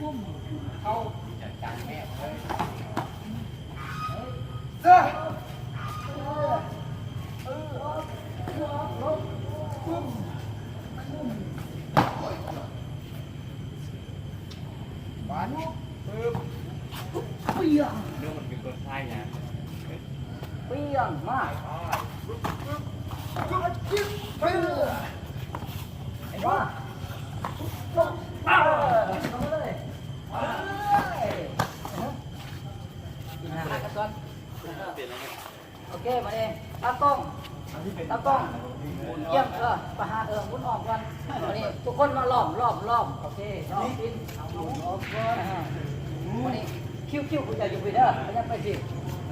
ເຂົ້າຈັດການແບບເລີຍ. ບາດ ປຶບ ປຽງ ເລື່ອງມັນເປັນຄົນໄທນະ ປຽງ ມາ ປຶບ ປຶບ ປຶບ ເອີ ມາ ເອີ ເຂົ້າມາເລີຍ ເອີ ກິນອາຫານກັນກ່ອນ. ໂອເຄ ມານີ້ ຕາກ້ອງ ຕາກ້ອງ ຢ້ຽມ ເອີ ໄປຫາ ເອີ ໝູນອ້ອມກ່ອນ. ມານີ້ ທຸກຄົນມາລ້ອມ ລ້ອມ ລ້ອມ ໂອເຄ ລ້ອມ ກິນ ໝູນອ້ອມກ່ອນ. ມານີ້ ຄິວ ຄິວ ຜູ້ເຈົ້າຢູ່ພີ້ເດີ ຂະຫຍັບໄປພີ້. ໂອ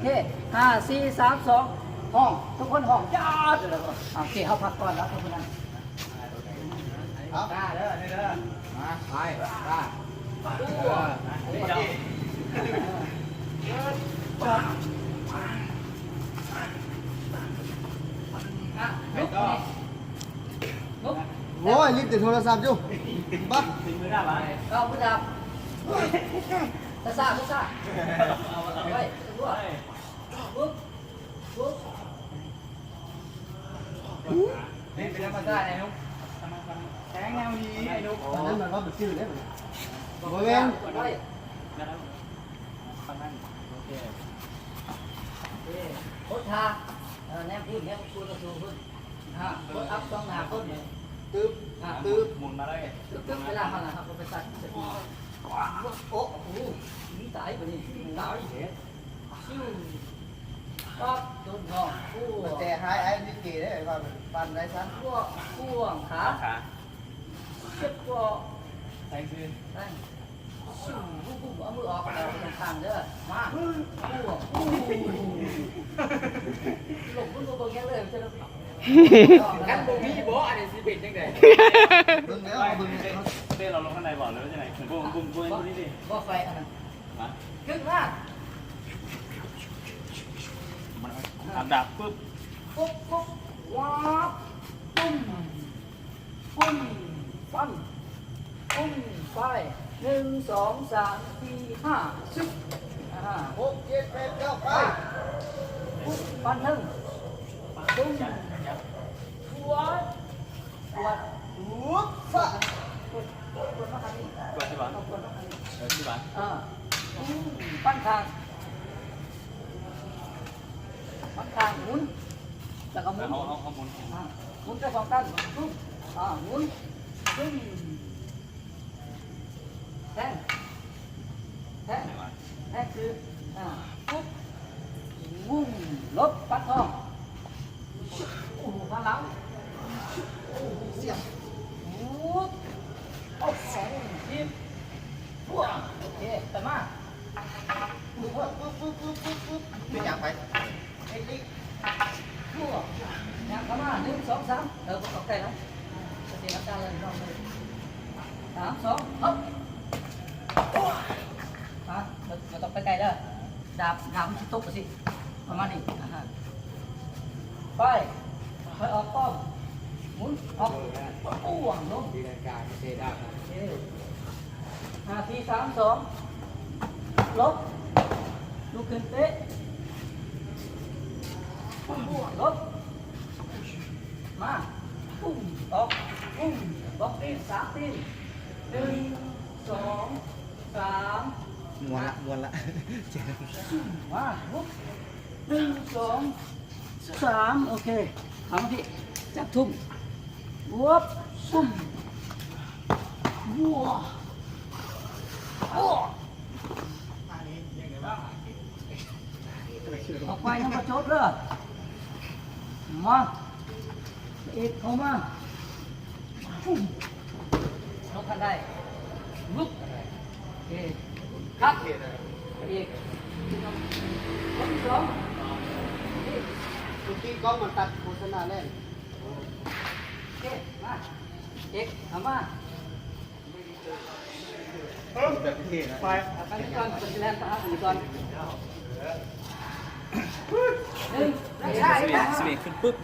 ເຄ ຫ້າ ສີ່ ສາມ ສອງ ຮ້ອງ ທຸກຄົນຮ້ອງ ຢາດ. ໂອເຄ ເຮົາພັກກ່ອນແລ້ວ ທຸກຄົນນັ້ນ. ເອົາ ຕາເດີ ນີ້ເດີ ມາ ໄປ ຕາ ເອີ ເອີ ອ່ະ ລຸກ ລຸກ ໂອ້ຍ ຫຼິ້ນແຕ່ໂທລະສັບຢູ່ ບາດ ເອົາມືດັບ ຊ້າໆ ຊ້າໆ ເອົາໄວ້ ປຸບ ປຸບ. ເປັນທຳມະຊາດໄອ້ໜຸ່ມ ແທງແນວນີ້ໄອ້ໜຸ່ມ. ອັນນັ້ນມັນວ່າບໍ່ຈື່ເດ້ ບໍ່ແມ່ນ ໂອເຄ ໂຄດທາ ເອີ ແນມພຸ້ນ ແນມຄູນ ມາສູ່ພຸ້ນ ອ່າ ກົດອັບສອງໜ້າພຸ້ນ ຕຶບ ອ່າ ຕຶບ ໝູນມາເລີຍ ຕຶບ ຕຶບ ເວລາເຮົານະ ເຮົາກໍໄປຕັດ ໂອ້ ໂອ້ ມີຕາຍບາດນີ້ ມີຕາຍເດ້. ຊິວ ປັບ ໂດນນ້ອງ ໂອ້ ແຕ່ຫາຍໄອ້ນີ້ເກເດ້ ວ່າປັນໄດ້ຊະ ພວກ ພວກ ຂາ ຂາ ເຈັບກໍ ແທງຊື່ ແທງ ຊິວ ບຸ້ມ ເອົາມືອອກ ແລ້ວໄປທາງເດີ ມາ ພວກ ໂອ້ ລົງ ມັນບໍ່ເບິ່ງຫຍັງເລີຍ ມັນຈະ ຄັນບໍ່ມີບໍ່ ອັນນີ້ຊິເປັນຈັ່ງໃດ? ເບິ່ງແລ້ວ ເບິ່ງແລ້ວ ເຕະເຮົາລົງທາງໃດບໍ່ ຫຼືວ່າຈັ່ງໃດ? ບໍ່ ບໍ່ ບໍ່ ບໍ່ ບໍ່ໄຟອັນນັ້ນ ມາ ຂຶ້ນມາ ມາ ອັນດາບ ປຶບ ປຸບ ປຸບ ວາບ ປຶ້ມ ປຶ້ມ ປັ້ນ ປຶ້ມ ໄປ ໜຶ່ງ ສອງ ສາມ ສີ່ ຫ້າ ສິບ ຫ້າ ຫົກ ເຈັດ ແປດ ເກົ້າ ໄປ ປຸບ ປັ້ນ ໜຶ່ງ ປຶ້ມ ປວດ ກວດ ປຶບ ຟະ ກວດ ກວດມາທາງນີ້ ກວດຊິບານ ເອົາກວດມາທາງນີ້ ເອີ ຊິບານ ເອີ ປັ້ນຂ້າງ ປັ້ນຂ້າງ ໝູນ ແລ້ວກໍໝູນ ເອົາ ເອົາ ເອົາໝູນ ອ່າ ໝູນໄປສອງດ້ານ ປຶບ ອ່າ ໝູນ ປຶ້ມ ແທງ ແທງ ແທງຄື ອ່າ ປຸບ ວຶ້ງ ຫຼົບ ປັດທ້ອງ ໂອ້ໂຫ ຂ້າງຫຼັງ ໂອ້ໂຫ ສຽບ ວຶບ ໂອ້ໂຫ ທີບ ໂອເຄ ໄປມາ ວຶບ ວຶບ ວຶບ ວຶບ ວຶບ ເປັນຫຍັງໄປ ເຮັດລີ້ ວຶບ ຫຍັງເຂົ້າມາ ໜຶ່ງ ສອງ ສາມ ເອີ ບໍ່ຕ້ອງໃກ້ນຳ ສະຕິນຳຕາເລີຍ ສາມ ສອງ ເອີ ມາ ບໍ່ ບໍ່ຕ້ອງໄປໃກ້ເດີ ດາບ ດາບມັນຊິຕົກຊິ ປະມານນີ້ ອ່າຮະ ໄປ ໄປອອກປ້ອມ ໝູນ ອອກ ປວງລົງ ຕີລັງກາ ເຊດາ ເອີ ຫ້າ ສີ່ ສາມ ສອງ ຫຼົບ ລຸກຂຶ້ນເຕະ ປວງ ຫຼົບ ມາ ປຸ້ງ ອອກ ປຸ້ງ ບລັອກຕີນ ສາມຕີນ ໜຶ່ງ ສອງ ສາມ ມ່ວນລະ ມ່ວນລະ ມາ ຫຸບ ໜຶ່ງ ສອງ ສາມ ໂອເຄ ເອົາມາພີ້ ຈັບທຸ່ມ ຫວບ ຊຸ່ມ ບົວ ໂອ້ ອອກໄປຍັງບໍ່ຈົບເດີ ມາ ອີກ ເຂົ້າມາ ປຸ້ມ ລົງຄັນໄດ ວຶບ ເອ ຄັດ ອີກ ຄົນທີ່ສອງ ອີກ ເມື່ອກີ້ກ້ອງມັນຕັດໂຄສະນາແລ້ວ ໂອເຄ ມາ ເອກ ເຂົ້າມາ ໄປ ໄປກ່ອນ ໄປແລ່ນຕາມກ່ອນ ໜຶ່ງ ສະວິງ ສະວິງຂຶ້ນປຶບ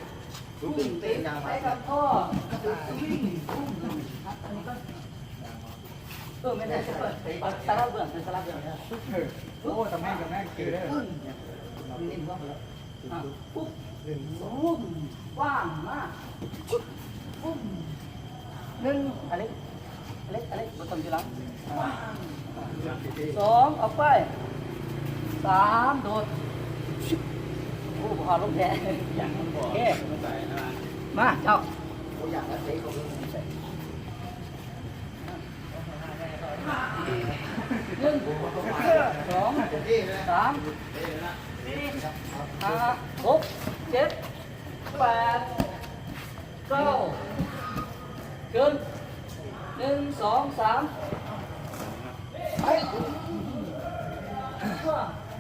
ປຸ້ມ ເຕະ ໄປກັບຂໍ້ ສະວິງ ປຸ້ມ ອັນນີ້ກ່ອນ ເອີ ແມ່ນແລ້ວ ສະຫຼັບເບື້ອງ ສະຫຼັບເບື້ອງ ໂອ້ ຕຳແໜ່ງ ຕຳແໜ່ງ ຄືເດີ ປຶ້ງ ນີ້ເຫັນບໍ່ ອ່ະ ປຸບ ໜຶ່ງ ສອງ ວາງມາ ປຶ້ງ ໜຶ່ງ ອາເລັກ ອາເລັກ ອາເລັກ ບໍ່ຕ້ອງຢູ່ຫຼັງ ສອງ ອອກໄປ ສາມ ໂດດ ໂອ້ ບໍ່ເອົາລົງແທ້ ໂອເຄ ມາ ເຈົ້າ ໜຶ່ງ ສອງ ສາມ ສີ່ ຫ້າ ຫົກ ເຈັດ ແປດ ເກົ້າ ຂຶ້ນ ໜຶ່ງ ສອງ ສາມ ໄປ ໂອ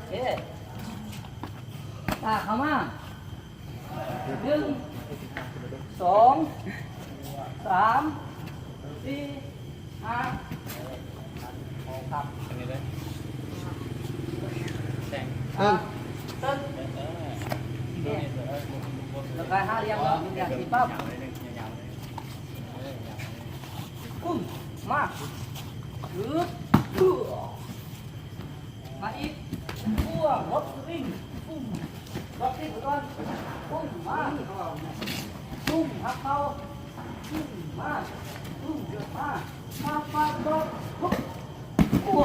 ເຄ ຕາເຂົ້າມາ ໜຶ່ງ ສອງ ສາມ ສີ່ ຫ້າ ຫກ ເອີ ເອີ ແລ້ວກະຫ້າຫຼ່ຽມເນາະ ປຶ້ງ ມາ ອືດ ມາອີກ ພວກ ລັອກສະວິງ ປຸ້ມ ລັອກສະວິງກ່ອນ ປຸ້ມ ມາ ປຸ້ມ ຫັກເຂົ່າ ປຸ້ມ ມາ ປຸ້ມ ມາ ປັບ ປັບ ປັບ ປຸ້ມ ໂອ້ ໂອ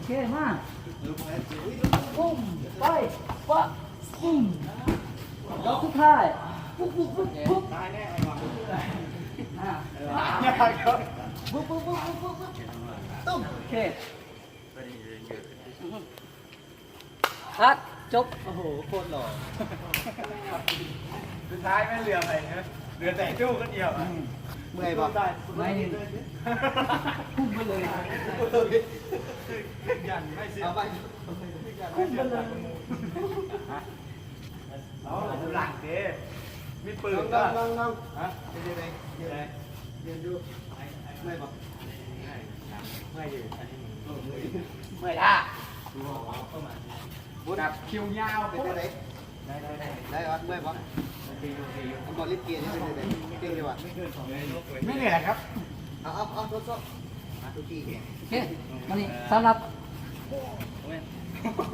ເຄ ມາ ປຸ້ມ ໄປ ປະ ປຸ້ມ ດອກສຸດທ້າຍ ປຸບ ປຸບ ປຸບ ປຸບ ອ່າ ປຸບ ປຸບ ປຸບ ປຸບ ຕຸ້ມ ໂອເຄ ຄັດ ຈົບ ໂອ້ໂຫ ໂຄດຫຼໍ່ ສຸດທ້າຍແມ່ນເຫຼືອໃຜເນາະ ເຫຼືອແຕ່ຕູ້ຄົນດຽວອະ ເມື່ອຍບໍ່ ໄປ ພຸ້ມໄປເລີຍ ຢັນໄປຊິ ເອົາໄປ ພຸ້ມໄປເລີຍ. ເອົາ ຫຼັງເດ້ ມີປືນ ນ້ອງ ນ້ອງ ນ້ອງ ຮະ ເປັນຈັ່ງໃດ ເມື່ອຍຢູ່ ເມື່ອຍບໍ່ ເມື່ອຍຢູ່ ເມື່ອຍທ່າ ບຸດ ຄິວຍາວ ເປັນຈັ່ງໃດ ໄດ້ ໄດ້ ໄດ້ ໄດ້ ເມື່ອຍບໍ່ ໂອເຄຢູ່ ໂອເຄຢູ່ ມັນບໍ່ລິບເກຍ ເປັນຈັ່ງໃດ ເກັ່ງຢູ່ຫວາ ໄມ່ເໜື່ອຍຄັບ ເອົາ ເອົາ ເອົາ ທົດສອບ ໂອເຄ ມານີ້ສຳລັບ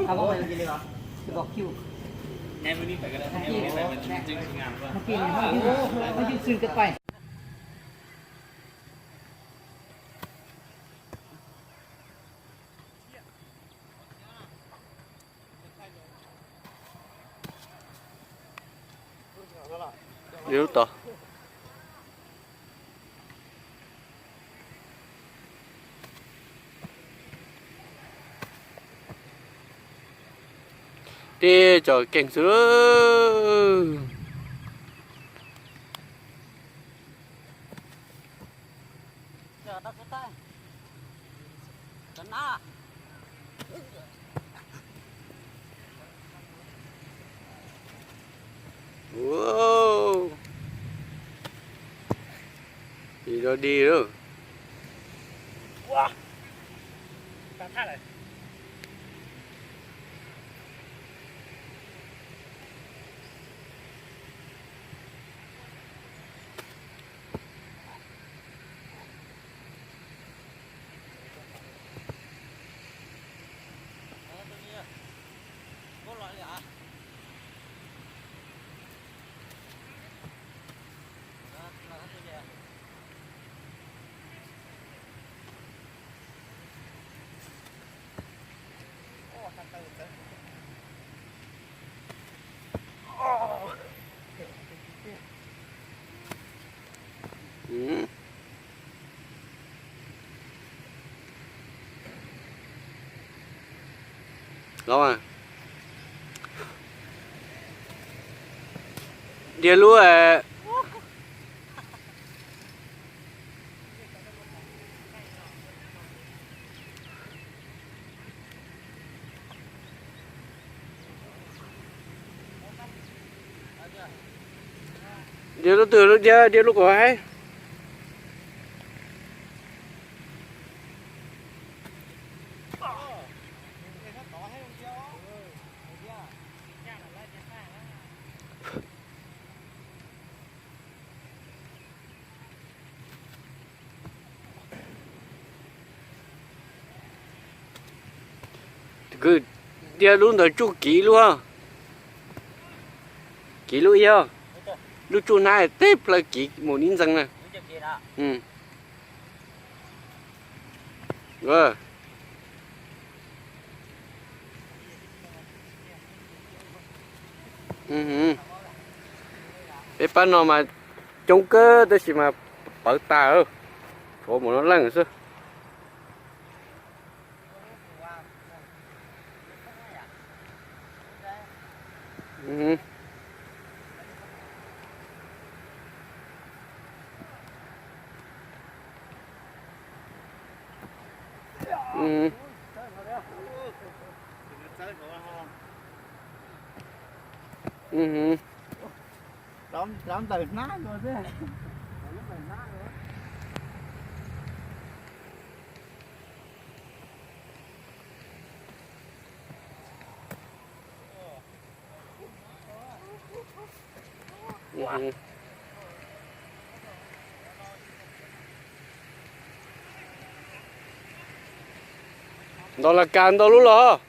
ເອົາບໍ່ໄປກິນເລີຍຫວາ ຊິບອກຄິວ ແນມມື້ນີ້ໄປກໍໄດ້ ແນມມື້ນີ້ໄປ ມັນຈຶ່ງຊິງາມກວ່າ ເມື່ອກີ້ນີ້ເຮົາ ເຮົາຈຶ່ງຊຶ້ງກັນໄປ ຢູ່ຕໍ່ ເດ້ ເຈົ້າເກັ່ງສຸດເລີຍ. ໂອ້ ດີເດີ ດີເດີ ວ້າ ຕາທ່າເລີຍ. ອືມ ລອງມາ ຮຽນຮູ້ແຫຼະ. ດຽວລູກຕື່ນ ດຽວ ດຽວລູກກໍໃຫ້. ໂ Cứ tia lũ ntawd tsuh ký lũ hả? Ký lũ yơh. Lũ tsuh nai tép là ký một in rằng nè. Ừ. Ờ. Ừ. Ê, pá no mà chống cơ tôi chỉ mà bớ ta ơ. Có một nó lăng xưa. Lắm, lắm tờ nát rồi thế. Đó là càn đâu lúc đó.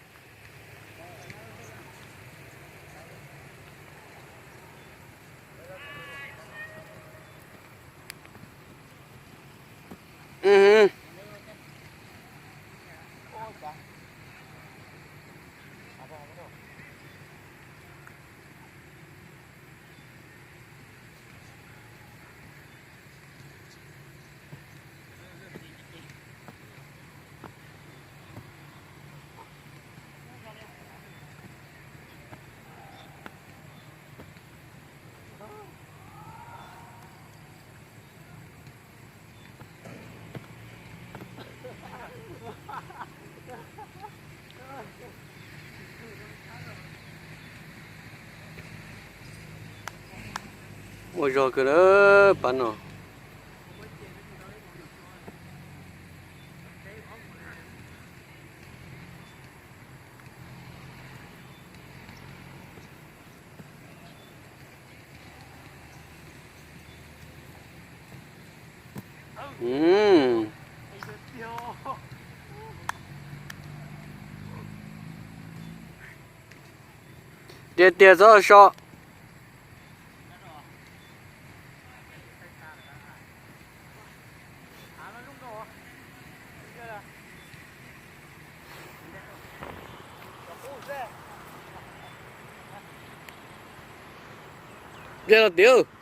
Ôi giời, cái đó bắn rồi. Ừm. Tia tia gió sọ. Tia tia.